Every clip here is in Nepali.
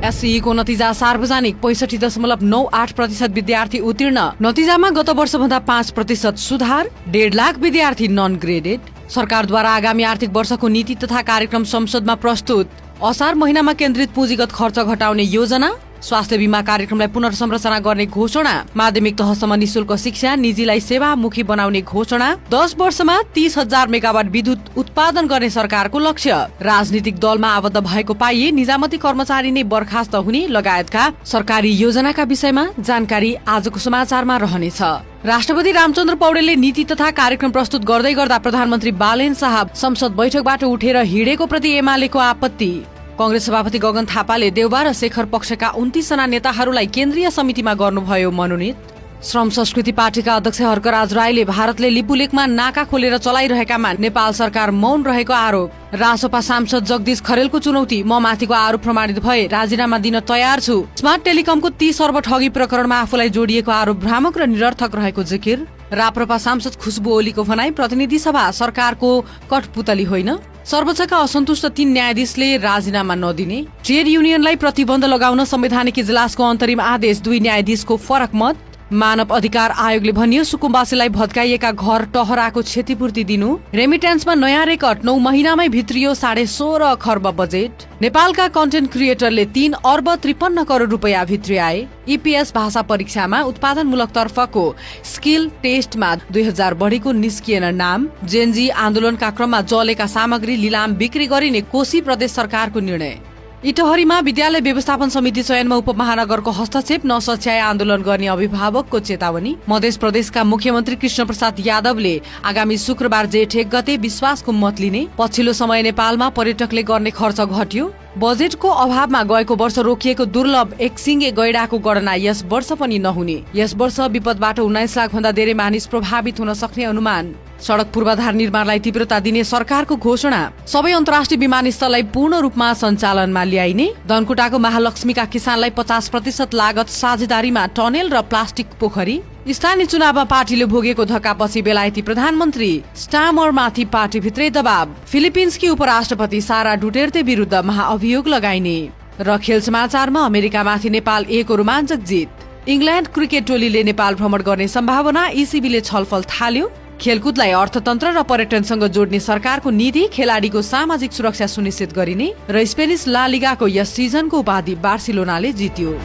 एसईको नतिजा सार्वजनिक 65.98% विद्यार्थी उत्तीर्ण। नतिजामा गत वर्षभन्दा 5% सुधार। 1.5 लाख विद्यार्थी नन ग्रेडेड। सरकारद्वारा आगामी आर्थिक वर्षको नीति तथा कार्यक्रम संसदमा प्रस्तुत। असार महिनामा केन्द्रित पुँजीगत खर्च घटाउने योजना। स्वास्थ्य बीमा कार्यक्रमलाई पुनर्संरचना गर्ने घोषणा। माध्यमिक तहसम्म निशुल्क शिक्षा, निजीलाई सेवामुखी बनाउने घोषणा। 10 वर्षमा 30,000 मेगावाट विद्युत उत्पादन गर्ने सरकारको लक्ष्य। राजनीतिक दलमा आबद्ध भएको पाइए निजामती कर्मचारी नै बर्खास्त हुने लगायतका सरकारी योजनाका विषयमा जानकारी आजको समाचारमा रहनेछ। राष्ट्रपति रामचन्द्र पौडेलले नीति तथा कार्यक्रम प्रस्तुत गर्दै गर्दा प्रधानमन्त्री बालेन शाह संसद बैठकबाट उठेर हिँडेको प्रति एमालेको आपत्ति। कांग्रेस सभापति गगन थापाले देउबा र शेखर पक्षका 29 जना नेताहरूलाई केन्द्रीय समितिमा गर्नुभयो मनोनित। श्रम संस्कृति पार्टीका अध्यक्ष हर्कराज राईले भारतले लिपुलेकमा नाका खोलेर चलाइरहेकामा नेपाल सरकार मौन रहेको आरोप। रासोपा सांसद जगदीश खरेलको चुनौती, म माथिको आरोप प्रमाणित भए राजीनामा दिन तयार छु। स्मार्ट टेलिकमको 30 अर्ब ठगी प्रकरणमा आफूलाई जोडिएको आरोप भ्रामक र निरर्थक रहेको जिकिर। राप्रपा सांसद खुशबु ओलीको भनाई, प्रतिनिधि सभा सरकारको कठपुतली होइन। सर्वोच्चका असन्तुष्ट 3 न्यायाधीशले राजीनामा नदिने। ट्रेड युनियनलाई प्रतिबन्ध लगाउन संवैधानिक इजलासको अन्तरिम आदेश, 2 न्यायाधीशको फरक मत। मानव अधिकार आयोगले भन्यो सुकुम्बासीलाई भत्काइएका घर टहराको क्षतिपूर्ति दिनु। रेमिट्यान्समा नयाँ रेकर्ड, 9 महिनामै भित्रियो 16.5 खर्ब बजेट। नेपालका कन्टेन्ट क्रिएटरले 3 अर्ब 53 करोड रुपियाँ भित्रियाए। ईपीएस भाषा परीक्षामा उत्पादनमूलक तर्फको स्किल टेस्टमा 2000 बढीको निस्किएन नाम। जेनजी आन्दोलनका क्रममा जलेका सामग्री लिलाम बिक्री गरिने कोशी प्रदेश सरकारको निर्णय। इटहरीमा विद्यालय व्यवस्थापन समिति चयनमा उपमहानगरको हस्तक्षेप, नसच्याए आन्दोलन गर्ने अभिभावकको चेतावनी। मध्य प्रदेशका मुख्यमन्त्री कृष्ण प्रसाद यादवले आगामी शुक्रबार जेठ 1 गते विश्वासको मत लिने। पछिल्लो समय नेपालमा पर्यटकले गर्ने खर्च घट्यो। बजेटको अभावमा गएको वर्ष रोकिएको दुर्लभ एकसिंगे गैंडाको गणना यस वर्ष पनि नहुने। यस वर्ष विपदबाट 19 लाख भन्दा धेरै मानिस प्रभावित हुन सक्ने अनुमान। सड़क पूर्वाधार निर्माणलाई तीव्रता दिने सरकारको घोषणा। सबै अन्तर्राष्ट्रिय विमानस्थललाई पूर्ण रूपमा सञ्चालनमा ल्याइने। धनकुटाको महालक्ष्मीका किसानलाई 50% लागत साझेदारीमा टनेल र प्लास्टिक पोखरी। स्थानीय चुनावमा पार्टीले भोगेको धक्कापछि बेलायती प्रधानमन्त्री स्टामरमाथि पार्टीभित्रै दबाव। फिलिपिन्सकी उपराष्ट्रपति सारा डुटेर्ते विरुद्ध महाअभियोग लगाइने। र खेल समाचारमा अमेरिकामाथि नेपाल 1 को रोमाञ्चक जित। इंग्ल्याण्ड क्रिकेट टोलीले नेपाल भ्रमण गर्ने सम्भावना, ईसीबीले छलफल थाल्यो। खेलकुदलाई अर्थतन्त्र र पर्यटनसँग जोड्ने सरकारको नीति, खेलाडीको सामाजिक सुरक्षा सुनिश्चित गरिने। र स्पेनिस ला लिगाको यस सिजनको उपाधि बार्सिलोनाले जित्यो।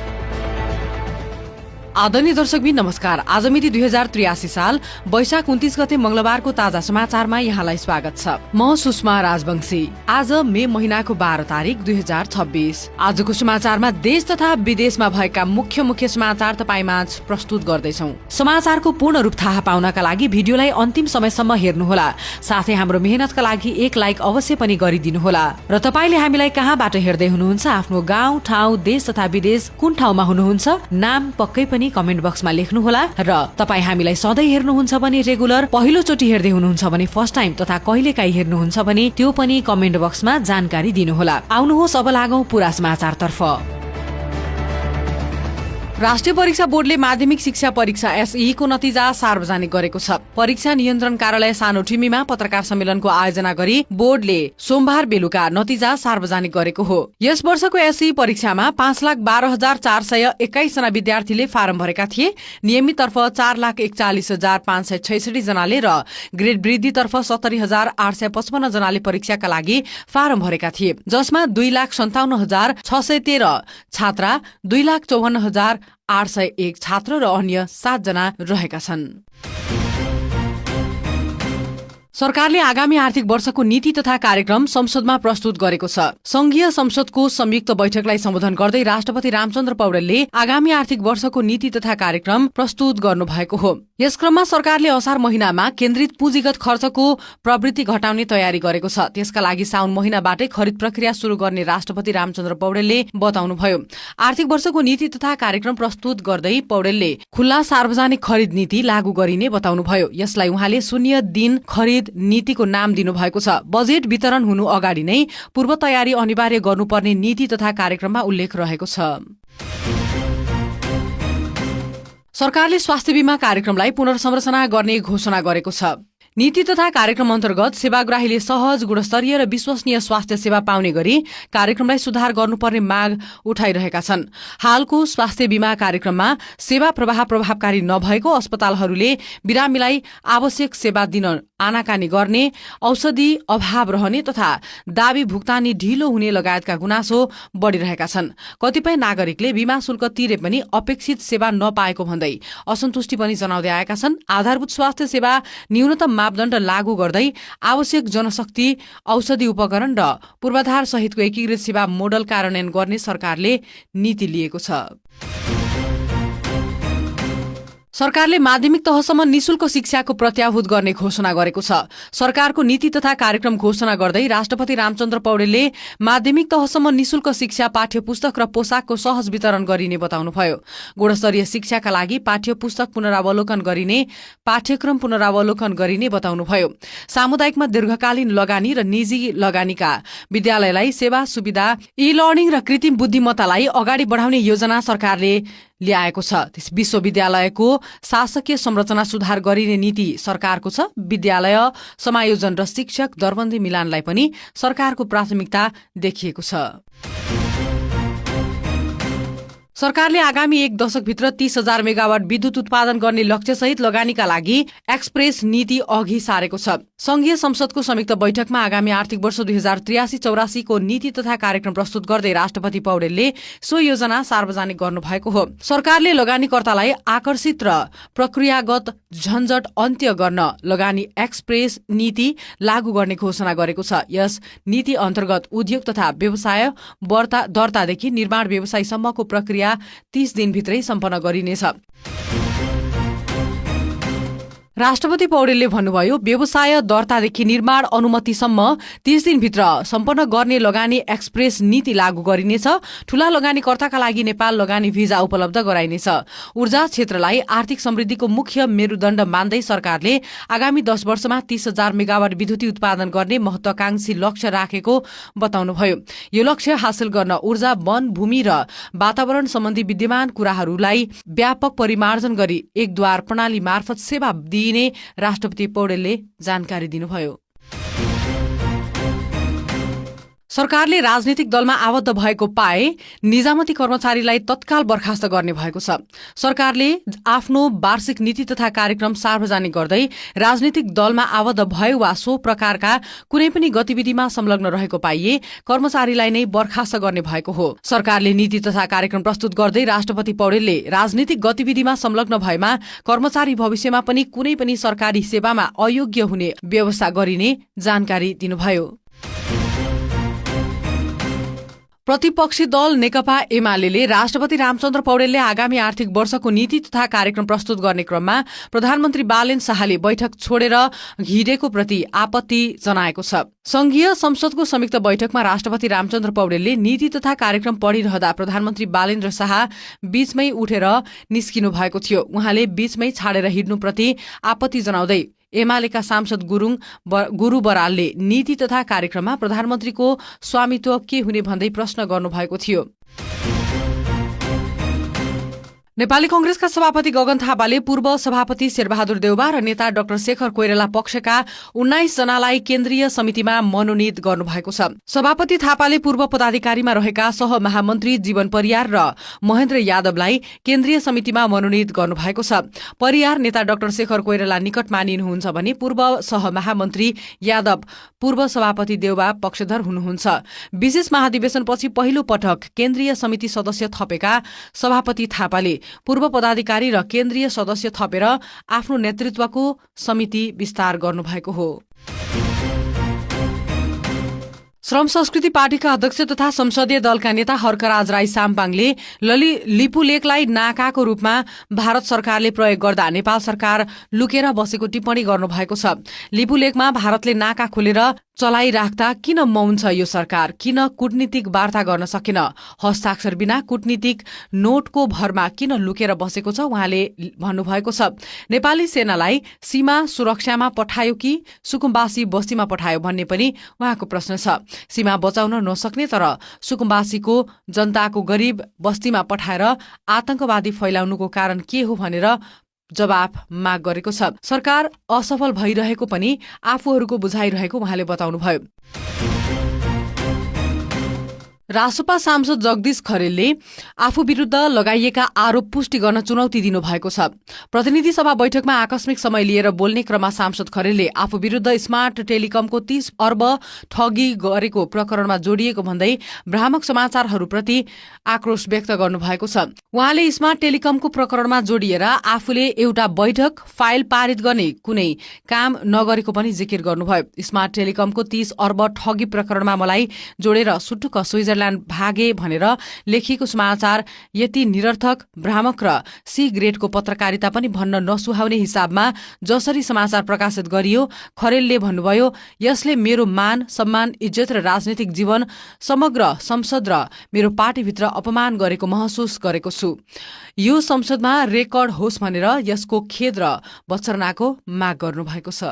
आदरणीय दर्शकबिन नमस्कार। आज मिति 2083 साल वैशाख 29 गते मंगलबारको ताजा समाचारमा यहाँलाई स्वागत छ। म सुषमा राजवंशी। आज मे महिनाको 12 तारिक 2026। आजको समाचारमा देश तथा विदेशमा भएका मुख्य समाचार तपाईमाझ प्रस्तुत गर्दैछौ। समाचारको पूर्ण रूप थाहा पाउनका लागि भिडियोलाई अन्तिम समयसम्म हेर्नुहोला। साथै हाम्रो मेहनतका लागि एक लाइक अवश्य पनि गरिदिनुहोला। र तपाईले हामीलाई कहाँबाट हेर्दै हुनुहुन्छ, आफ्नो गाउँ ठाउँ देश तथा विदेश कुन ठाउँमा हुनुहुन्छ, नाम पक्कै पनि कमेन्ट बक्समा लेख्नुहोला। र तपाई हामीलाई सधैँ हेर्नुहुन्छ भने रेगुलर, पहिलो चोटि हेर्दै हुनुहुन्छ भने फर्स्ट टाइम तथा कहिलेकाहीँ हेर्नुहुन्छ भने त्यो पनि कमेन्ट बक्समा जानकारी दिनुहोला। आउनुहोस् अब लागौं पूरा समाचारतर्फ। राष्ट्रिय परीक्षा बोर्डले माध्यमिक शिक्षा परीक्षा एसई को नतिजा सार्वजनिक गरेको छ। परीक्षा नियन्त्रण कार्यालय सानोठिमीमा पत्रकार सम्मेलनको आयोजना गरी बोर्डले सोमबार बेलुका नतिजा सार्वजनिक गरेको हो। यस वर्षको एसई परीक्षामा 5,12,421 जना विद्यार्थीले फारम भरेका थिए। नियमित तर्फ 4,41,566 जनाले र ग्रेड वृद्धि तर्फ 70,855 जनाले परीक्षाका लागि फारम भरेका थिए, जसमा 2,57,613 छात्रा, 2,54,801 छात्र र अन्य 7 जना रहेका छन्। सरकारले आगामी आर्थिक वर्षको नीति तथा कार्यक्रम संसदमा प्रस्तुत गरेको छ। संघीय संसदको संयुक्त बैठकलाई सम्बोधन गर्दै राष्ट्रपति रामचन्द्र पौडेलले आगामी आर्थिक वर्षको नीति तथा कार्यक्रम प्रस्तुत गर्नुभएको हो। यस क्रममा सरकारले असार महिनामा केन्द्रित पुँजीगत खर्चको प्रवृत्ति घटाउने तयारी गरेको छ। त्यसका लागि साउन महिनाबाटै खरिद प्रक्रिया शुरू गर्ने राष्ट्रपति रामचन्द्र पौडेलले बताउनुभयो। आर्थिक वर्षको नीति तथा कार्यक्रम प्रस्तुत गर्दै पौडेलले खुल्ला सार्वजनिक खरिद नीति लागू गरिने बताउनुभयो। यसलाई उहाँले 0 दिन खरिद नीतिको नाम दिनुभएको छ। बजेट वितरण हुनु अगाडि नै पूर्व तयारी अनिवार्य गर्नुपर्ने नीति तथा कार्यक्रममा उल्लेख रहेको छ। सरकारले स्वास्थ्य बीमा कार्यक्रमलाई पुनर्संरचना गर्ने घोषणा गरेको छ। नीति तथा कार्यक्रम अन्तर्गत सेवाग्राहीले सहज, गुणस्तरीय र विश्वसनीय स्वास्थ्य सेवा पाउने गरी कार्यक्रमलाई सुधार गर्नुपर्ने माग उठाइरहेका छन्। हालको स्वास्थ्य बीमा कार्यक्रममा सेवा प्रवाह प्रभावकारी नभएको, अस्पतालहरूले बिरामीलाई आवश्यक सेवा दिन आनाकानी गर्ने, औषधि अभाव रहने तथा दावी भुक्तानी ढिलो हुने लगायतका गुनासो बढ़िरहेका छन्। कतिपय नागरिकले बीमा शुल्क तिरे पनि अपेक्षित सेवा नपाएको भन्दै असन्तुष्टि पनि जनाउँदै आएका छन्। आधारभूत स्वास्थ्य सेवा न्यूनतम मापदण्ड लागू गर्दै आवश्यक जनशक्ति, औषधि उपकरण र पूर्वाधार सहितको एकीकृत सेवा मोडल कार्यान्वयन गर्ने सरकारले नीति लिएको छ। सरकारले माध्यमिक तहसम्म निशुल्क शिक्षाको प्रत्याभूत गर्ने घोषणा गरेको छ। सरकारको नीति तथा कार्यक्रम घोषणा गर्दै राष्ट्रपति रामचन्द्र पौडेलले माध्यमिक तहसम्म निशुल्क शिक्षा, पाठ्य पुस्तक र पोसाकको सहज वितरण गरिने बताउनुभयो। गुणस्तरीय शिक्षाका लागि पाठ्य पुस्तक पुनरावलोकन गरिने, पाठ्यक्रम पुनरावलोकन गरिने बताउनुभयो। सामुदायिकमा दीर्घकालीन लगानी र निजी लगानीका विद्यालयलाई सेवा सुविधा, ई-लर्निङ र कृत्रिम बुद्धिमत्तालाई अगाडि बढाउने योजना सरकारले ल्याएको छ। त्यस विश्वविद्यालयको शासकीय संरचना सुधार गरिने नीति सरकारको छ। विद्यालय समायोजन र शिक्षक दरबन्दी मिलानलाई पनि सरकारको प्राथमिकता देखिएको छ। सरकारले आगामी 1 दशकभित्र 30,000 मेगावाट विद्युत उत्पादन गर्ने लक्ष्यसहित लगानीका लागि एक्सप्रेस नीति अघि सारेको छ। संघीय संसदको संयुक्त बैठकमा आगामी आर्थिक वर्ष 2083-84 को नीति तथा कार्यक्रम प्रस्तुत गर्दै राष्ट्रपति पौडेलले सो योजना सार्वजनिक गर्नुभएको हो। सरकारले लगानीकर्तालाई आकर्षित र प्रक्रियागत झन्झट अन्त्य गर्न लगानी एक्सप्रेस नीति लागू गर्ने घोषणा गरेको छ। यस नीति अन्तर्गत उद्योग तथा व्यवसाय दर्तादेखि निर्माण व्यवसायसम्मको प्रक्रिया 30 दिनभित्रै सम्पन्न गरिनेछ। राष्ट्रपति पौडेलले भन्नुभयो, व्यवसाय दर्तादेखि निर्माण अनुमतिसम्म 30 दिनभित्र सम्पन्न गर्ने लगानी एक्सप्रेस नीति लागू गरिनेछ। ठूला लगानीकर्ताका लागि नेपाल लगानी भिजा उपलब्ध गराइनेछ। ऊर्जा क्षेत्रलाई आर्थिक समृद्धिको मुख्य मेरुदण्ड मान्दै सरकारले आगामी 10 वर्षमा 30,000 मेगावाट विद्युतीय उत्पादन गर्ने महत्वाकांक्षी लक्ष्य राखेको बताउनुभयो। यो लक्ष्य हासिल गर्न ऊर्जा, वन, भूमि र वातावरण सम्बन्धी विद्यमान कुराहरूलाई व्यापक परिमार्जन गरी एकद्वार प्रणाली मार्फत सेवा दिइने राष्ट्रपति पौडेलले जानकारी दिनुभयो। सरकारले राजनीतिक दलमा आबद्ध भएको पाए निजामती कर्मचारीलाई तत्काल बर्खास्त गर्ने भएको छ। सरकारले आफ्नो वार्षिक नीति तथा कार्यक्रम सार्वजनिक गर्दै राजनीतिक दलमा आबद्ध भयो वा सो प्रकारका कुनै पनि गतिविधिमा संलग्न रहेको पाइए कर्मचारीलाई नै बर्खास्त गर्ने भएको हो। सरकारले नीति तथा कार्यक्रम प्रस्तुत गर्दै राष्ट्रपति पौडेलले राजनीतिक गतिविधिमा संलग्न भएमा कर्मचारी भविष्यमा पनि कुनै पनि सरकारी सेवामा अयोग्य हुने व्यवस्था गरिने जानकारी दिनुभयो। प्रतिपक्षी दल नेकपा एमाले राष्ट्रपति रामचन्द्र पौडेलले आगामी आर्थिक वर्षको नीति तथा कार्यक्रम प्रस्तुत गर्ने क्रममा प्रधानमन्त्री बालेन शाहले बैठक छोडेर हिँडेको प्रति आपत्ति जनाएको छ। संघीय संसदको संयुक्त बैठकमा राष्ट्रपति रामचन्द्र पौडेलले नीति तथा कार्यक्रम पढिरहँदा प्रधानमन्त्री बालेन्द्र शाह बीचमै उठेर निस्किनु भएको थियो। उहाँले बीचमै छाडेर हिँड्नुप्रति आपत्ति जनाउँदै एमालेका सांसद गुरु बरालले नीति तथा कार्यक्रममा प्रधानमन्त्रीको स्वामित्व के हुने भन्दै प्रश्न गर्नुभएको थियो। नेपाली कंग्रेसका सभापति गगन थापाले पूर्व सभापति शेरबहादुर देउबा र नेता डाक्टर शेखर कोइराला पक्षका 19 जनालाई केन्द्रीय समितिमा मनोनित गर्नुभएको छ। सभापति थापाले पूर्व पदाधिकारीमा रहेका सहमहामन्त्री जीवन परियार र महेन्द्र यादवलाई केन्द्रीय समितिमा मनोनित गर्नुभएको छ। परियार नेता डाक्टर शेखर कोइराला निकट मानिनुहुन्छ भने पूर्व सहमहामन्त्री यादव पूर्व सभापति देउबा पक्षधर हुनुहुन्छ। विशेष महाधिवेशनपछि पहिलो पटक केन्द्रीय समिति सदस्य थपेका सभापति थापाले पूर्व पदाधिकारी र केन्द्रीय सदस्य थपेर आफ्नो नेतृत्वको समिति विस्तार गर्नुभएको हो। श्रम संस्कृति पार्टीका अध्यक्ष तथा संसदीय दलका नेता हर्कराज राई साम्पाङले लिपुलेकलाई नाकाको रूपमा भारत सरकारले प्रयोग गर्दा नेपाल सरकार लुकेर बसेको टिप्पणी गर्नुभएको छ। लिपुलेकमा भारतले नाका खोलेर चलाइराख्दा किन मौन छ यो सरकार? किन कूटनीतिक वार्ता गर्न सकेन? हस्ताक्षर बिना कूटनीतिक नोटको भरमा किन लुकेर बसेको छ? उहाँले भन्नुभएको छ, नेपाली सेनालाई सीमा सुरक्षामा पठायो कि सुकुम्बासी बस्तीमा पठायो भन्ने पनि उहाँको प्रश्न छ। सीमा बचाउन नसक्ने तर सुकुम्बासीको जनताको गरीब बस्तीमा पठाएर आतंकवादी फैलाउनुको कारण के हो भनेर जवाफ माग गरेको छ। सरकार असफल भइरहेको पनि आफूहरूको बुझाइरहेको उहाँले बताउनुभयो। रासोपा सांसद जगदीश खरेलले आफू विरूद्ध लगाइएका आरोप पुष्टि गर्न चुनौती दिनुभएको छ। प्रतिनिधि सभा बैठकमा आकस्मिक समय लिएर बोल्ने क्रममा सांसद खरेलले आफू विरूद्ध स्मार्ट टेलिकमको 30 अर्ब ठगी गरेको प्रकरणमा जोडिएको भन्दै भ्रामक समाचारहरूप्रति आक्रोश व्यक्त गर्नुभएको छ। उहाँले स्मार्ट टेलिकमको प्रकरणमा जोडिएर आफूले एउटा बैठक फाइल पारित गर्ने कुनै काम नगरेको पनि जिकिर गर्नुभयो। स्मार्ट टेलिकमको 30 अर्ब ठगी प्रकरणमा मलाई जोडेर सुटुक्क स्विजरल्याण्ड भागे भनेर लेखिएको समाचार यति निरर्थक, भ्रामक र सी ग्रेडको पत्रकारिता पनि भन्न नसुहाउने हिसाबमा जसरी समाचार प्रकाशित गरियो, खरेलले भन्नुभयो, यसले मेरो मान, सम्मान, इज्जत र राजनीतिक जीवन, समग्र संसद र मेरो पार्टीभित्र अपमान गरेको महसुस गरेको छु। यो संसदमा रेकर्ड होस् भनेर यसको खेद र बत्सरनाको माग गर्नुभएको छ।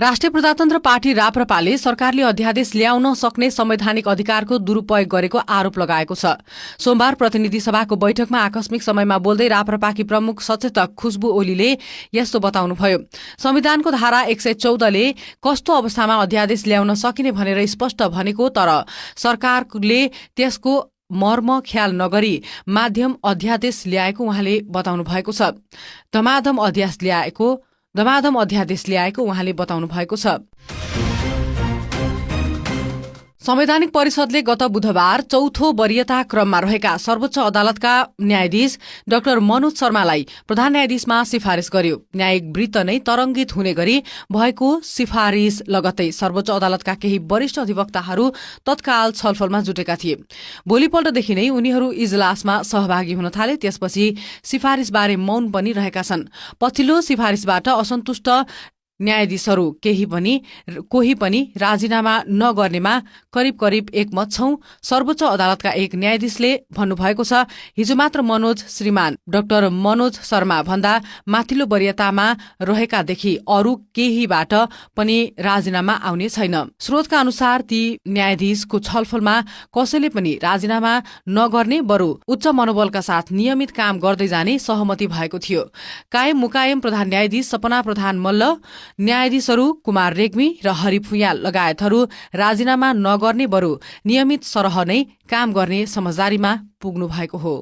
राष्ट्रिय प्रजातन्त्र पार्टी राप्रपाले सरकारले अध्यादेश ल्याउन सक्ने संवैधानिक अधिकारको दुरूपयोग गरेको आरोप लगाएको छ। सोमबार प्रतिनिधि सभाको बैठकमा आकस्मिक समयमा बोल्दै राप्रपाकी प्रमुख सचेतक खुशबु ओलीले यस्तो बताउनुभयो। संविधानको धारा 114 ले कस्तो अवस्थामा अध्यादेश ल्याउन सकिने भनेर स्पष्ट भनेको, तर सरकारले त्यसको मर्म ख्याल नगरी माध्यम अध्यादेश ल्याएको उहाँले बताउनु भएको छ। दमादम अध्यादेश ल्याएको उहाँले बताउनु भएको छ। संवैधानिक परिषदले गत बुधबार चौथो वरियता क्रममा रहेका सर्वोच्च अदालतका न्यायाधीश डाक्टर मनोज शर्मालाई प्रधान न्यायाधीशमा सिफारिस गर्यो। न्यायिक वृत्त नै तरंगित हुने गरी भएको सिफारिस लगत्तै सर्वोच्च अदालतका केही वरिष्ठ अधिवक्ताहरू तत्काल छलफलमा जुटेका थिए। भोलिपल्टदेखि नै उनीहरू इजलासमा सहभागी हुन थाले। त्यसपछि सिफारिसबारे मौन पनि रहेका छन्। पछिल्लो सिफारिसबाट असन्तुष्ट न्यायाधीशहरू कोही पनि राजीनामा नगर्नेमा करिब करिब एकमत छौं। सर्वोच्च अदालतका एक न्यायाधीशले भन्नुभएको छ, हिजो मात्र श्रीमान डाक्टर मनोज शर्मा भन्दा माथिल्लो वरियतामा रहेकादेखि अरू केहीबाट पनि राजीनामा आउने छैन। स्रोतका अनुसार ती न्यायाधीशको छलफलमा कसैले पनि राजीनामा नगर्ने, बरु उच्च मनोबलका साथ नियमित काम गर्दै जाने सहमति भएको थियो। कायम मुकायम प्रधान न्यायाधीश सपना प्रधान मल्ल, न्यायाधीशहरू कुमार रेग्मी र हरि फुयाल लगायतहरू राजीनामा नगर्ने, बरु नियमित सरह नै काम गर्ने समझदारीमा पुग्नु भएको हो।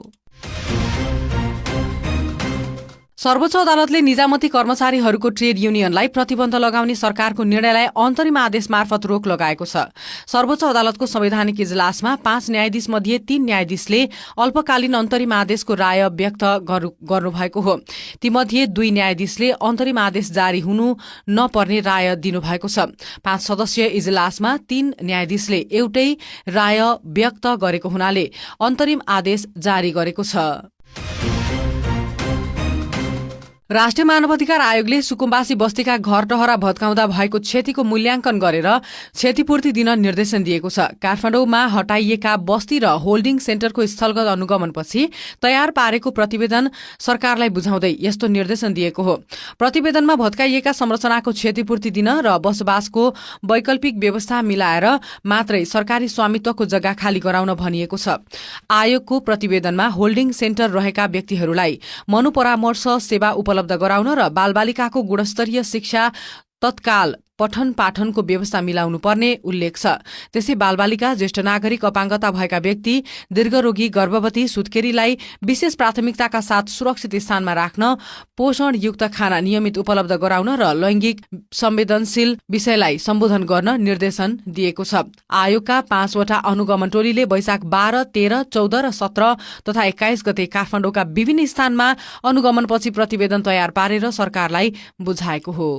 सर्वोच्च अदालतले निजामती कर्मचारीहरूको ट्रेड युनियनलाई प्रतिबन्ध लगाउने सरकारको निर्णयलाई अन्तरिम आदेश मार्फत रोक लगाएको छ। सर्वोच्च अदालतको संवैधानिक इजलासमा 5 न्यायाधीश मध्ये 3 न्यायाधीशले अल्पकालीन अन्तरिम आदेशको राय व्यक्त गर्नुभएको हो। तीमध्ये 2 न्यायाधीशले अन्तरिम आदेश जारी हुनु नपर्ने राय दिनुभएको छ। 5 सदस्यीय इजलासमा 3 न्यायाधीशले एउटै राय व्यक्त गरेको हुनाले अन्तरिम आदेश जारी गरेको छ। राष्ट्रिय मानवाधिकार आयोगले सुकुम्बासी बस्तीका घर टहरा भत्काउँदा भएको क्षतिको मूल्याङ्कन गरेर क्षतिपूर्ति दिन निर्देशन दिएको छ। काठमाडौँमा हटाइएका बस्ती र होल्डिङ सेन्टरको स्थलगत अनुगमनपछि तयार पारेको प्रतिवेदन सरकारलाई बुझाउँदै यस्तो निर्देशन दिएको हो। प्रतिवेदनमा भत्काइएका संरचनाको क्षतिपूर्ति दिन र बसोबासको वैकल्पिक व्यवस्था मिलाएर मात्रै सरकारी स्वामित्वको जग्गा खाली गराउन भनिएको छ। आयोगको प्रतिवेदनमा होल्डिङ सेन्टर रहेका व्यक्तिहरूलाई मनोपरामर्श सेवा उपलब्ध गराउन र बालबालिकाको गुणस्तरीय शिक्षा तत्काल पठन पाठनको व्यवस्था मिलाउनु पर्ने उल्लेख छ। त्यसै बालबालिका, ज्येष्ठ नागरिक, अपाङ्गता भएका व्यक्ति, दीर्घरोगी, गर्भवती, सुत्केरीलाई विशेष प्राथमिकताका साथ सुरक्षित स्थानमा राख्न, पोषणयुक्त खाना नियमित उपलब्ध गराउन र लैंगिक संवेदनशील विषयलाई सम्बोधन गर्न निर्देशन दिएको छ। आयोगका 5 वटा अनुगमन टोलीले वैशाख 12, 13, 14 र 17 तथा 21 गते काठमाडौँका विभिन्न स्थानमा अनुगमनपछि प्रतिवेदन तयार पारेर सरकारलाई बुझाएको हो।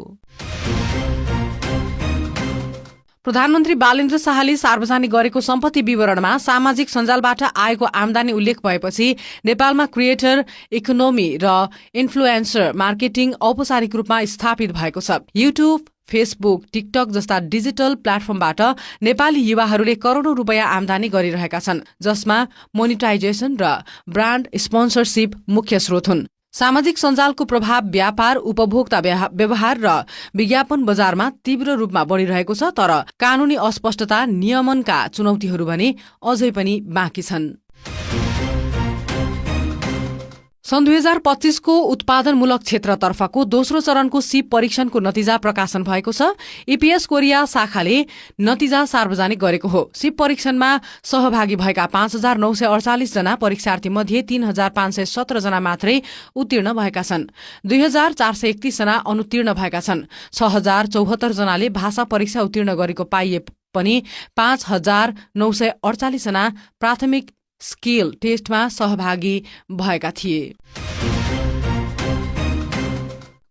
प्रधानमन्त्री बालेन्द्र शाहले सार्वजनिक गरेको सम्पत्ति विवरणमा सामाजिक सञ्जालबाट आएको आमदानी उल्लेख भएपछि नेपालमा क्रिएटर इकोनोमी र इन्फ्लुएन्सर मार्केटिङ औपचारिक रूपमा स्थापित भएको छ। युट्युब, फेसबुक, टिकटक जस्ता डिजिटल प्लेटफर्मबाट नेपाली युवाहरूले करोडौं रुपियाँ आमदानी गरिरहेका छन्, जसमा मोनिटाइजेसन र ब्रान्ड स्पोन्सरशिप मुख्य स्रोत हुन्। सामाजिक सञ्जालको प्रभाव व्यापार, उपभोक्ता व्यवहार र विज्ञापन बजारमा तीव्र रूपमा बढ़िरहेको छ, तर कानूनी अस्पष्टता, नियमनका चुनौतीहरू भने अझै पनि बाँकी छन्। सन् 2025 को उत्पादनमूलक क्षेत्रतर्फको दोस्रो चरणको सिप परीक्षणको नतिजा प्रकाशन भएको छ। EPS कोरिया शाखाले नतिजा सार्वजनिक गरेको हो। सिप परीक्षणमा सहभागी भएका 5,948 जना परीक्षार्थी मध्ये 3,517 जना मात्रै उत्तीर्ण भएका छन्। 2,431 जना अनुत्तीर्ण भएका छन्। 6,074 जनाले भाषा परीक्षा उत्तीर्ण गरेको पाइए पनि 5,948 जना प्राथमिक स्किल टेस्टमा सहभागी भएका थिए।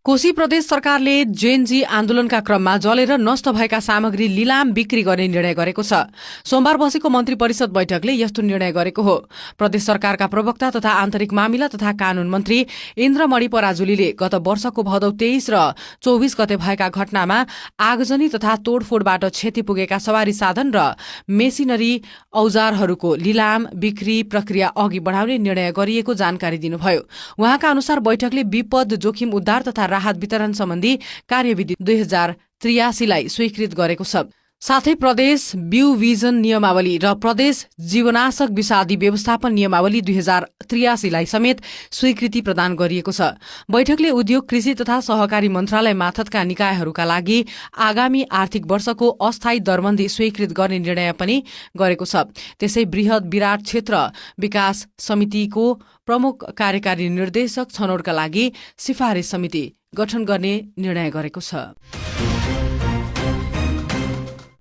कोशी प्रदेश सरकारले जेएनजी आन्दोलनका क्रममा जलेर नष्ट भएका सामग्री लिलाम बिक्री गर्ने निर्णय गरेको छ। सोमबार बसेको मन्त्री परिषद बैठकले यस्तो निर्णय गरेको हो। प्रदेश सरकारका प्रवक्ता तथा आन्तरिक मामिला तथा कानून मन्त्री इन्द्रमणि पराजुलीले गत वर्षको भदौ 23 र 24 गते भएका घटनामा आगजनी तथा तोडफोडबाट क्षति पुगेका सवारी साधन र मेसिनरी औजारहरूको लिलाम बिक्री प्रक्रिया अघि बढाउने निर्णय गरिएको जानकारी दिनुभयो। उहाँका अनुसार बैठकले विपद जोखिम उद्धार तथा राहत वितरण सम्बन्धी कार्यविधि 2083 लाई स्वीकृत गरेको छ। साथै प्रदेश बिउ विजन नियमावली र प्रदेश जीवनाशक विषादी व्यवस्थापन नियमावली 2083 लाई समेत स्वीकृति प्रदान गरिएको छ। बैठकले उद्योग कृषि तथा सहकारी मन्त्रालय मार्फतका निकायहरूका लागि आगामी आर्थिक वर्षको अस्थायी दरबन्दी स्वीकृत गर्ने निर्णय पनि गरेको छ। त्यसै बृहत विराट क्षेत्र विकास समितिको प्रमुख कार्यकारी निर्देशक छनौटका लागि सिफारिस समिति गठन गर्ने निर्णय गरेको छ।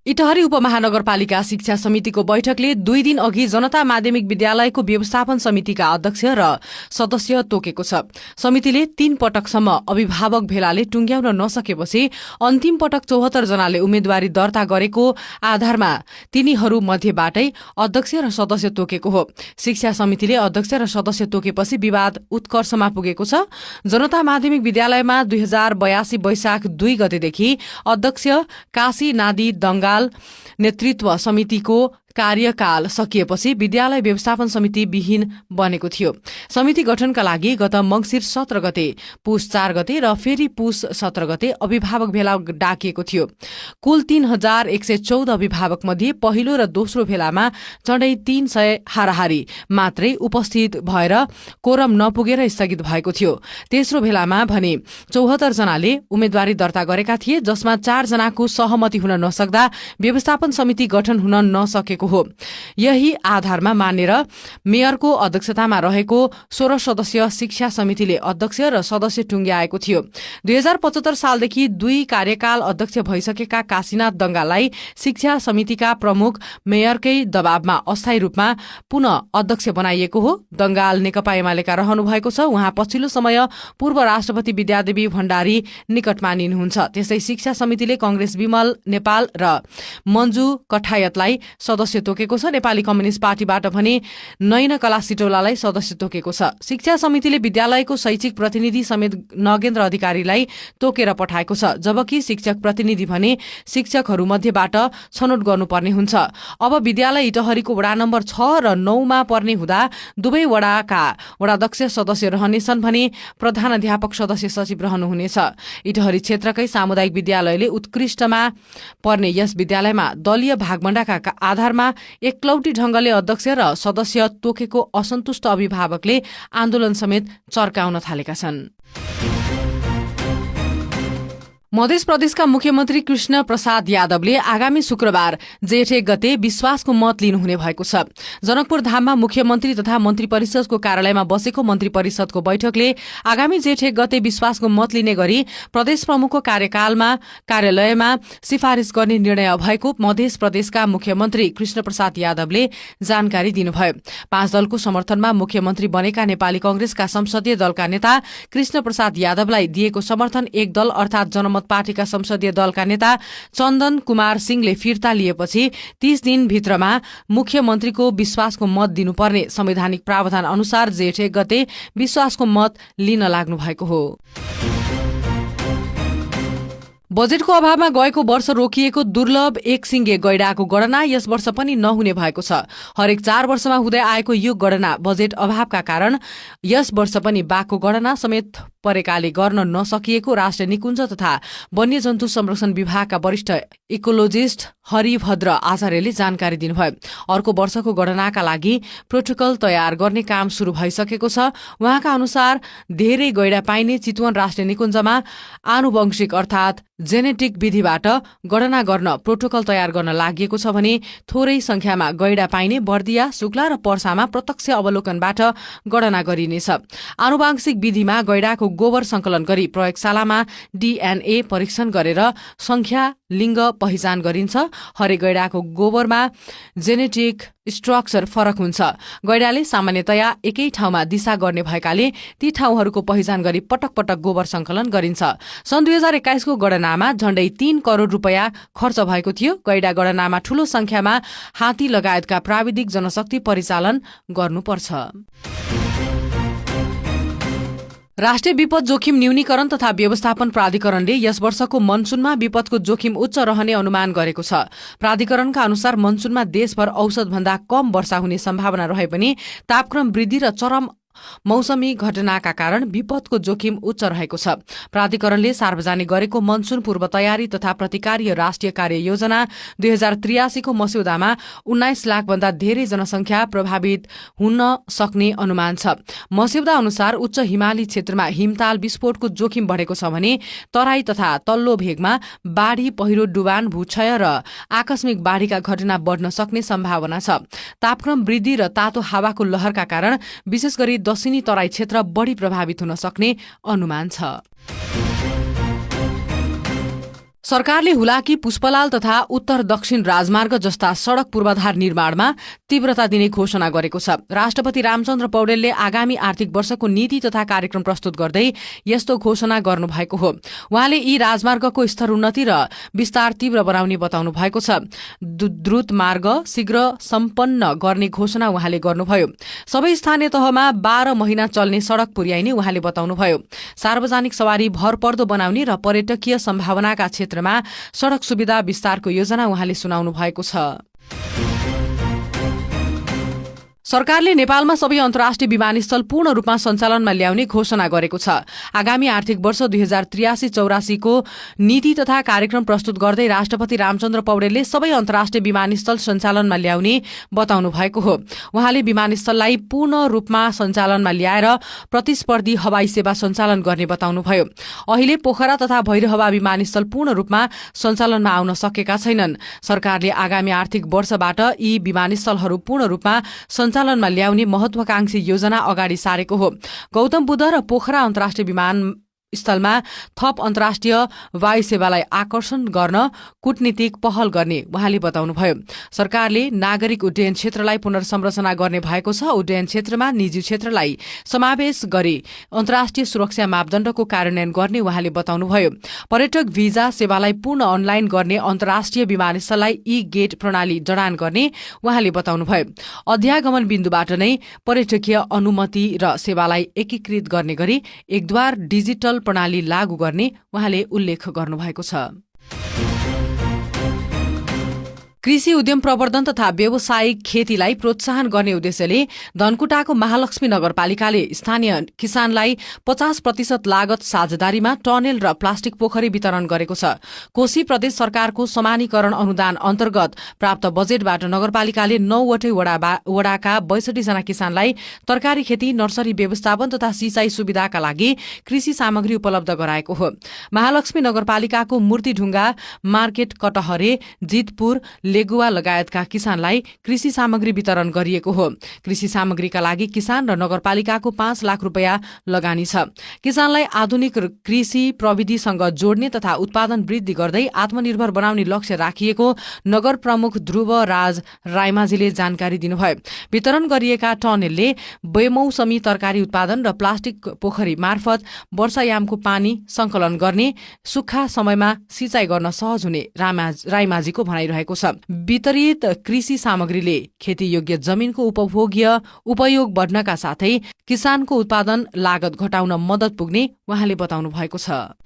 इटहरी उपमहानगरपालिका शिक्षा समितिको बैठकले 2 दिन अघि जनता माध्यमिक विद्यालयको व्यवस्थापन समितिका अध्यक्ष र सदस्य तोकेको छ। समितिले 3 पटकसम्म अभिभावक भेलाले टुंग्याउन नसकेपछि अन्तिम पटक 74 जनाले उम्मेद्वारी दर्ता गरेको आधारमा तिनीहरू मध्येबाटै अध्यक्ष र सदस्य तोकेको हो। शिक्षा समितिले अध्यक्ष र सदस्य तोकेपछि विवाद उत्कर्षमा पुगेको छ। जनता माध्यमिक विद्यालयमा 2082 वैशाख 2 गतेदेखि अध्यक्ष काशी नादी दंगाल नेतृत्व समितिको कार्यकाल सकिएपछि विद्यालय व्यवस्थापन समिति विहीन बनेको थियो। समिति गठनका लागि गत मंसिर 17 गते, पुष 4 गते र फेरि पुष 17 गते अभिभावक भेला डाकिएको थियो। कुल 3,114 अभिभावक मध्ये पहिलो र दोस्रो भेलामा झण्डै 300 हाराहारी मात्रै उपस्थित भएर कोरम नपुगेर स्थगित भएको थियो। तेस्रो भेलामा भने 74 जनाले उम्मेद्वारी दर्ता गरेका थिए, जसमा 4 जनाको सहमति हुन नसक्दा व्यवस्थापन समिति गठन हुन नसकेको हो। यही आधारमा मानेर मेयरको अध्यक्षतामा रहेको 16 सदस्यीय शिक्षा समितिले अध्यक्ष र सदस्य टुंग्याएको थियो। 2075 सालदेखि 2 कार्यकाल अध्यक्ष भइसकेका काशीनाथ दंगाललाई शिक्षा समितिका प्रमुख मेयरकै दबावमा अस्थायी रूपमा पुनः अध्यक्ष बनाइएको हो। दंगाल नेकपा एमालेका रहनु भएको छ। उहाँ पछिल्लो समय पूर्व राष्ट्रपति विद्यादेवी भण्डारी निकट मानिनुहुन्छ। त्यसै शिक्षा समितिले कंग्रेस विमल नेपाल र मन्जु कठायतलाई सदस्य तोकेको छ। नेपाली कम्युनिष्ट पार्टीबाट भने नयनकला सिटौलालाई सदस्य तोकेको छ। शिक्षा समितिले विद्यालयको शैक्षिक प्रतिनिधि समेत नगेन्द्र अधिकारीलाई तोकेर पठाएको छ, जबकि शिक्षक प्रतिनिधि भने शिक्षकहरू मध्येबाट छनौट गर्नुपर्ने हुन्छ। अब विद्यालय इटहरीको वडा नम्बर 6 र 9 मा पर्ने हुँदा दुवै वडाका वडाध्यक्ष सदस्य रहनेछन् भने प्रधानाध्यापक सदस्य सचिव रहनुहुनेछ। इटहरी क्षेत्रकै सामुदायिक विद्यालयले उत्कृष्टमा पर्ने यस विद्यालयमा दलीय भागभण्डाका आधारमा एकलौटी ढंगले अध्यक्ष र सदस्य तोकेको असन्तुष्ट अभिभावकले आन्दोलन समेत चर्काउन थालेका छन्। मध्य प्रदेशका मुख्यमन्त्री कृष्ण प्रसाद यादवले आगामी शुक्रबार जेठ 1 गते विश्वासको मत लिनुहुने भएको छ। जनकपुर धाममा मुख्यमन्त्री तथा मन्त्री परिषदको कार्यालयमा बसेको मन्त्री परिषदको बैठकले आगामी जेठ 1 गते विश्वासको मत लिने गरी प्रदेश प्रमुखको कार्यालयमा सिफारिश गर्ने निर्णय भएको मध्य प्रदेशका मुख्यमन्त्री कृष्ण प्रसाद यादवले जानकारी दिनुभयो। 5 दलको समर्थनमा मुख्यमन्त्री बनेका नेपाली कांग्रेसका संसदीय दलका नेता कृष्ण प्रसाद यादवलाई दिएको समर्थन एक दल अर्थात जनमत पार्टीका संसदीय दलका नेता चन्दन कुमार सिंहले फिर्ता लिएपछि 30 दिनभित्रमा मुख्यमन्त्रीको विश्वासको मत दिनुपर्ने संवैधानिक प्रावधान अनुसार जेठ 1 गते विश्वासको मत लिन लाग्नु भएको हो। बजेटको अभावमा गएको वर्ष रोकिएको दुर्लभ एकसिङ्गे गैंडाको गणना यस वर्ष पनि नहुने भएको छ। हरेक 4 वर्षमा हुँदै आएको यो गणना बजेट अभावका कारण यस वर्ष पनि बाघको गणना समेत परेकाले गर्न नसकिएको राष्ट्रिय निकुञ्ज तथा वन्यजन्तु संरक्षण विभागका वरिष्ठ इकोलोजिस्ट हरिभद्र आचार्यले जानकारी दिनुभयो। अर्को वर्षको गणनाका लागि प्रोटोकल तयार गर्ने काम शुरू भइसकेको छ। उहाँका अनुसार धेरै गैंडा पाइने चितवन राष्ट्रिय निकुञ्जमा आनुवंशिक अर्थात् जेनेटिक विधिबाट गणना गर्न प्रोटोकल तयार गर्न लागि छ भने थोरै संख्यामा गैंडा पाइने बर्दिया, शुक्ला र पर्सामा प्रत्यक्ष अवलोकनबाट गणना गरिनेछ। आनुवंशिक विधिमा गैंडाको गोबर संकलन गरी प्रयोगशालामा डीएनए परीक्षण गरेर संख्या लिङ्ग पहिचान गरिन्छ। हरेक गैंडाको गोबरमा जेनेटिक स्ट्रक्चर फरक हुन्छ। गैंडाले सामान्यतया एकै ठाउँमा दिशा गर्ने भएकाले ती ठाउँहरूको पहिचान गरी पटक पटक गोबर संकलन गरिन्छ। सन् 2021 को गणनामा झण्डै 3 करोड़ रुपैयाँ खर्च भएको थियो। गैंडा गणनामा ठूलो संख्यामा हात्ती लगायतका प्राविधिक जनशक्ति परिचालन गर्नुपर्छ। राष्ट्रिय विपद जोखिम न्यूनीकरण तथा व्यवस्थापन प्राधिकरणले यस वर्षको मनसूनमा विपदको जोखिम उच्च रहने अनुमान गरेको छ। प्राधिकरणका अनुसार मनसूनमा देशभर औसतभन्दा कम वर्षा हुने सम्भावना रहे पनि तापक्रम वृद्धि र चरम मौसमी घटनाका कारण विपदको जोखिम उच्च रहेको छ। प्राधिकरणले सार्वजनिक गरेको मनसून पूर्व तयारी तथा प्रतिकार्य राष्ट्रिय कार्ययोजना 2083 को मस्यौदामा 19 लाख भन्दा धेरै जनसंख्या प्रभावित हुन सक्ने अनुमान छ। मस्यौदा अनुसार उच्च हिमाली क्षेत्रमा हिमताल विस्फोटको जोखिम बढ़ेको छ भने तराई तथा तल्लो भेगमा बाढ़ी, पहिरो, डुबान, भूक्षय र आकस्मिक बाढ़ीका घटना बढ़न सक्ने सम्भावना छ। तापक्रम वृद्धि र तातो हावाको लहरका कारण विशेष गरी दक्षिणी तराई क्षेत्र बढ़ी प्रभावित हुन सक्ने अनुमान छ। सरकारले हुलाकी, पुष्पलाल तथा उत्तर दक्षिण राजमार्ग जस्ता सड़क पूर्वाधार निर्माणमा तीव्रता दिने घोषणा गरेको छ। राष्ट्रपति रामचन्द्र पौडेलले आगामी आर्थिक वर्षको नीति तथा कार्यक्रम प्रस्तुत गर्दै यस्तो घोषणा गर्नुभएको हो। उहाँले यी राजमार्गको स्तरोन्नति र विस्तार तीव्र बनाउने बताउनु भएको छ। द्रुत मार्ग शीघ्र सम्पन्न गर्ने घोषणा उहाँले गर्नुभयो। सबै स्थानीय तहमा 12 महिना चल्ने सड़क पुर्याइने उहाँले बताउनुभयो। सार्वजनिक सवारी भरपर्दो बनाउने र पर्यटकीय सम्भावनाका क्षेत्र सड़क सुविधा विस्तारको योजना उहाँले सुनाउनु भएको छ। सरकारले नेपालमा सबै अन्तर्राष्ट्रिय विमानस्थल पूर्ण रूपमा सञ्चालनमा ल्याउने घोषणा गरेको छ। आगामी आर्थिक वर्ष 2083-84 को नीति तथा कार्यक्रम प्रस्तुत गर्दै राष्ट्रपति रामचन्द्र पौडेलले सबै अन्तर्राष्ट्रिय विमानस्थल सञ्चालनमा ल्याउने बताउनु भएको हो। उहाँले विमानस्थललाई पूर्ण रूपमा सञ्चालनमा ल्याएर प्रतिस्पर्धी हवाई सेवा सञ्चालन गर्ने बताउनुभयो। अहिले पोखरा तथा भैरहवा विमानस्थल पूर्ण रूपमा सञ्चालनमा आउन सकेका छैनन्। सरकारले आगामी आर्थिक वर्षबाट यी विमानस्थलहरू पूर्ण रूपमा सञ्चालनमा ल्याउने महत्वाकांक्षी योजना अगाडि सारेको हो। गौतम बुद्ध र पोखरा अन्तर्राष्ट्रिय विमानस्थलमा थप अन्तर्राष्ट्रिय वायु सेवालाई आकर्षण गर्न कूटनीतिक पहल गर्ने उहाँले बताउनुभयो। सरकारले नागरिक उड्डयन क्षेत्रलाई पुनर्संरचना गर्ने भएको छ। उड्डयन क्षेत्रमा निजी क्षेत्रलाई समावेश गरी अन्तर्राष्ट्रिय सुरक्षा मापदण्डको कार्यान्वयन गर्ने उहाँले बताउनुभयो। पर्यटक भिजा सेवालाई पूर्ण अनलाइन गर्ने अन्तर्राष्ट्रिय विमानस्थललाई ई गेट प्रणाली जडान गर्ने उहाँले बताउनुभयो। अध्यागमन बिन्दुबाट नै पर्यटकीय अनुमति र सेवालाई एकीकृत गर्ने गरी एकद्वार डिजिटल प्रणाली लागू गर्ने उहाँले उल्लेख गर्नुभएको छ। कृषि उद्यम प्रवर्धन तथा व्यावसायिक खेतीलाई प्रोत्साहन गर्ने उद्देश्यले धनकुटाको महालक्ष्मी नगरपालिकाले स्थानीय किसानलाई 50% लागत साझेदारीमा टनेल र प्लास्टिक पोखरी वितरण गरेको छ। कोशी प्रदेश सरकारको समानीकरण अनुदान अन्तर्गत प्राप्त बजेटबाट नगरपालिकाले 9वटै वडाका 62 जना किसानलाई तरकारी खेती, नर्सरी व्यवस्थापन तथा सिंचाई सुविधाका लागि कृषि सामग्री उपलब्ध गराएको हो। महालक्ष्मी नगरपालिकाको मूर्तिढुङ्गा, मार्केट, कटहरे, जितपुर, लेगुवा लगायतका किसानलाई कृषि सामग्री वितरण गरिएको हो। कृषि सामग्रीका लागि किसान र नगरपालिकाको 5 लाख रुपैयाँ लगानी छ। किसानलाई आधुनिक कृषि प्रविधिसँग जोड्ने तथा उत्पादन वृद्धि गर्दै आत्मनिर्भर बनाउने लक्ष्य राखिएको नगर प्रमुख ध्रुव राज रायमाझीले जानकारी दिनुभयो। वितरण गरिएका टनेलले बेमौसमी तरकारी उत्पादन र प्लास्टिक पोखरी मार्फत वर्षायामको पानी संकलन गर्ने, सुक्खा समयमा सिंचाई गर्न सहज हुने रायमाझीको भनाइरहेको छ। वितरित कृषि सामग्रीले खेतीयोग्य जमिनको उपयोग बढ्नका साथै किसानको उत्पादन लागत घटाउन मद्दत पुग्ने उहाँले बताउनु भएको छ।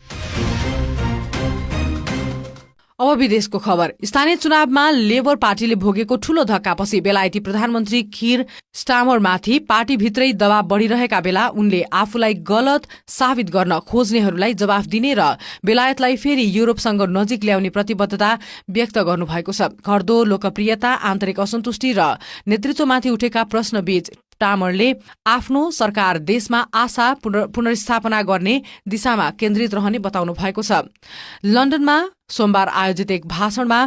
अब विदेशको खबर। स्थानीय चुनावमा लेबर पार्टीले भोगेको ठूलो धक्कापछि बेलायती प्रधानमन्त्री किर स्टामरमाथि पार्टीभित्रै दबाव बढ़िरहेका बेला उनले आफूलाई गलत साबित गर्न खोज्नेहरूलाई जवाफ दिने र बेलायतलाई फेरि युरोपसँग नजिक ल्याउने प्रतिबद्धता व्यक्त गर्नुभएको छ। घट्दो लोकप्रियता, आन्तरिक असन्तुष्टि र नेतृत्वमाथि उठेका प्रश्नबीच स्टामरले आफ्नो सरकार देशमा आशा पुनर्स्थापना गर्ने दिशामा केन्द्रित रहने बताउनु भएको छ। लन्डनमा सोमबार आयोजित एक भाषणमा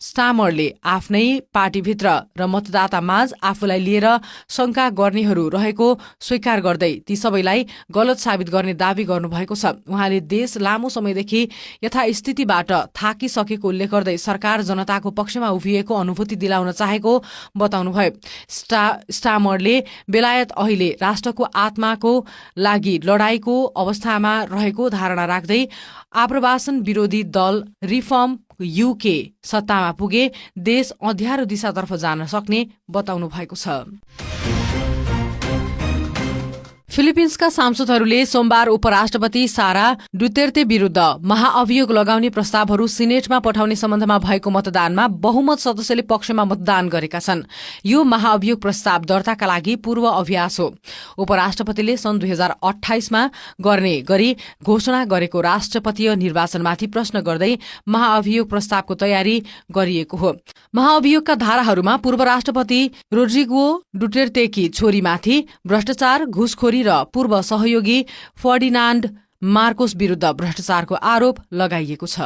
स्टामरले आफ्नै पार्टीभित्र र मतदातामाझ आफूलाई लिएर शंका गर्नेहरू रहेको स्वीकार गर्दै ती सबैलाई गलत साबित गर्ने दावी गर्नुभएको छ। उहाँले देश लामो समयदेखि यथास्थितिबाट थाकिसकेको उल्लेख गर्दै सरकार जनताको पक्षमा उभिएको अनुभूति दिलाउन चाहेको बताउनुभयो। स्टामरले बेलायत अहिले राष्ट्रको आत्माको लागि लडाईँको अवस्थामा रहेको धारणा राख्दै आप्रवासन विरोधी दल रिफर्म यूके सत्तामा पुगे देश अँध्यारो दिशातर्फ जान सक्ने बताउनु भएको छ। फिलिपिन्सका सांसदहरूले सोमबार उपराष्ट्रपति सारा डुतेर्ते विरूद्ध महाअभियोग लगाउने प्रस्तावहरू सिनेटमा पठाउने सम्बन्धमा भएको मतदानमा बहुमत सदस्यले पक्षमा मतदान गरेका छन्। यो महाअभियोग प्रस्ताव दर्ताका लागि पूर्व अभ्यास हो। उपराष्ट्रपतिले सन् 2028मा गर्ने गरी घोषणा गरेको राष्ट्रपतीय निर्वाचनमाथि प्रश्न गर्दै महाअभियोग प्रस्तावको तयारी गरिएको हो। महाअभियोगका धाराहरूमा पूर्व राष्ट्रपति रोड्रिगो डुटेर्तेकी छोरीमाथि भ्रष्टाचार, घुसखोरी र पूर्व सहयोगी फर्डिनान्ड मार्कोस विरूद्ध भ्रष्टाचारको आरोप लगाइएको छ।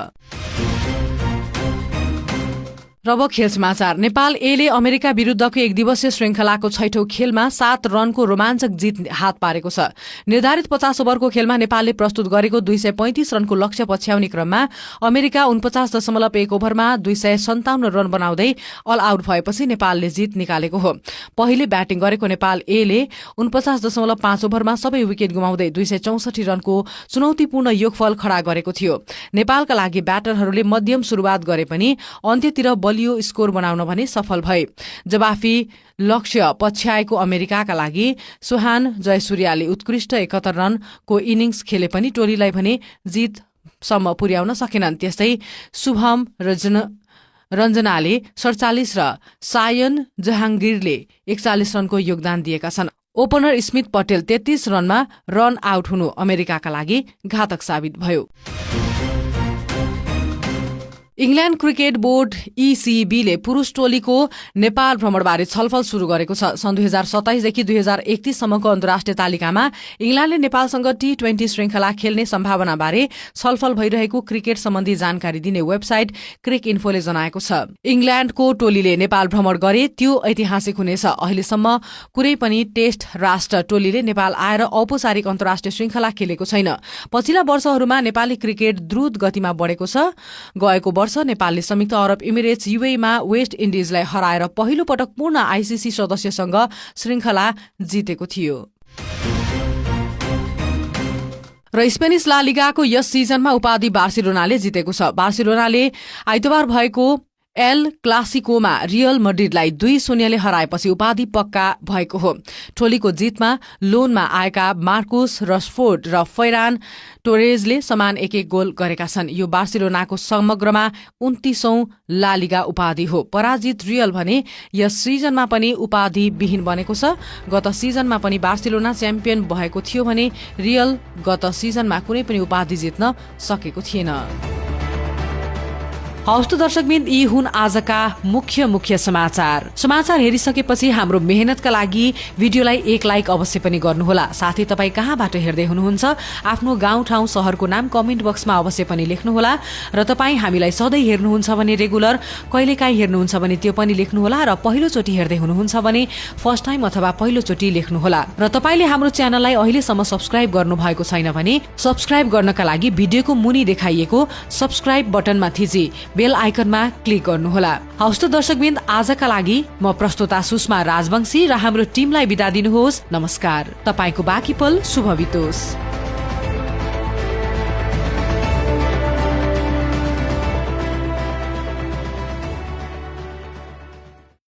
रब खेल समाचार। नेपाल एले अमेरिका विरूद्धको एक दिवसीय श्रृंखलाको 6औं खेलमा 7 रनको रोमाञ्चक जित हात पारेको छ। निर्धारित 50 ओभरको खेलमा नेपालले प्रस्तुत गरेको 235 रनको लक्ष्य पछ्याउने क्रममा अमेरिका 49.1 ओभरमा 257 रन बनाउँदै अल आउट भएपछि नेपालले जित निकालेको हो। पहिले ब्याटिङ गरेको नेपाल एले 49.5 ओभरमा सबै विकेट गुमाउँदै 264 रनको चुनौतीपूर्ण योगफल खडा गरेको थियो। नेपालका लागि ब्याटरहरूले मध्यम शुरूआत गरे पनि अन्त्यतिर बलियो स्कोर बनाउन भने सफल भए। जवाफी लक्ष्य पछ्याएको अमेरिकाका लागि सुहान जयसूर्याले उत्कृष्ट 71 रनको इनिङ्स खेले पनि टोलीलाई भने जितसम्म पुर्याउन सकेनन्। त्यस्तै शुभम रञ्जनाले 47 र सायन जहाङ्गीरले 41 रनको योगदान दिएका छन्। ओपनर स्मिथ पटेल 33 रनमा रन आउट हुनु अमेरिकाका लागि घातक साबित भयो। इङ्ल्याण्ड क्रिकेट बोर्ड ECBले पुरूष टोलीको नेपाल भ्रमणबारे छलफल शुरू गरेको छ। सन् 2027 देखि 2031 सम्मको अन्तर्राष्ट्रिय तालिकामा इङ्ल्याण्डले नेपालसँग T20 श्रृंखला खेल्ने सम्भावनाबारे छलफल भइरहेको क्रिकेट सम्बन्धी जानकारी दिने वेबसाइट क्रिक इन्फोले जनाएको छ। इङ्ल्याण्डको टोलीले नेपाल भ्रमण गरे त्यो ऐतिहासिक हुनेछ। अहिलेसम्म कुनै पनि टेस्ट राष्ट्र टोलीले नेपाल आएर औपचारिक अन्तर्राष्ट्रिय श्रृंखला खेलेको छैन। पछिल्ला वर्षहरूमा नेपाली क्रिकेट द्रुत गतिमा बढेको छ। गएको वर्ष नेपालले संयुक्त अरब इमिरेट्स UAEमा वेस्ट इन्डिजलाई हराएर पहिलो पटक पूर्ण ICC सदस्यसँग श्रृंखला जितेको थियो। र स्पेनिस ला लिगाको यस सिजनमा उपाधि बार्सिलोनाले जितेको छ। बार्सिलोनाले आइतबार भएको एल क्लासिकोमा रियल मड्रिडलाई 2-0ले हराएपछि उपाधि पक्का भएको हो। टोलीको जितमा लोनमा आएका मार्कुस रसफोर्ड र फैरान टोरेजले समान 1-1 गोल गरेका छन्। यो बार्सिलोनाको समग्रमा 29औं ला लिगा उपाधि हो। पराजित रियल भने यस सिजनमा पनि उपाधि विहीन बनेको छ। गत सिजनमा पनि बार्सिलोना च्याम्पियन भएको थियो भने रियल गत सिजनमा कुनै पनि उपाधि जित्न सकेको थिएन। हवस् त दर्शकबिन, यी हुन् आजका मुख्य समाचार हेरिसकेपछि हाम्रो मेहनतका लागि भिडियोलाई 1 लाइक अवश्य पनि गर्नुहोला। साथै तपाईँ कहाँबाट हेर्दै हुनुहुन्छ आफ्नो गाउँ ठाउँ सहरको नाम कमेन्ट बक्समा अवश्य पनि लेख्नुहोला। र तपाईँ हामीलाई सधैँ हेर्नुहुन्छ भने रेगुलर, कहिलेकाहीँ हेर्नुहुन्छ भने त्यो पनि लेख्नुहोला। र पहिलोचोटि हेर्दै हुनुहुन्छ भने फर्स्ट टाइम अथवा पहिलोचोटि लेख्नुहोला। र तपाईँले हाम्रो च्यानललाई अहिलेसम्म सब्स्क्राइब गर्नुभएको छैन भने सब्स्क्राइब गर्नका लागि भिडियोको मुनि देखाइएको सब्स्क्राइब बटनमा थिची बेल आइकनमा क्लिक गर्नुहोला। हवस् त दर्शकबिन, आजका लागि म प्रस्तोता सुषमा राजवंशी र हाम्रो टिमलाई बिदा दिनुहोस्। नमस्कार। तपाईको बाँकी पल शुभ बितोस्।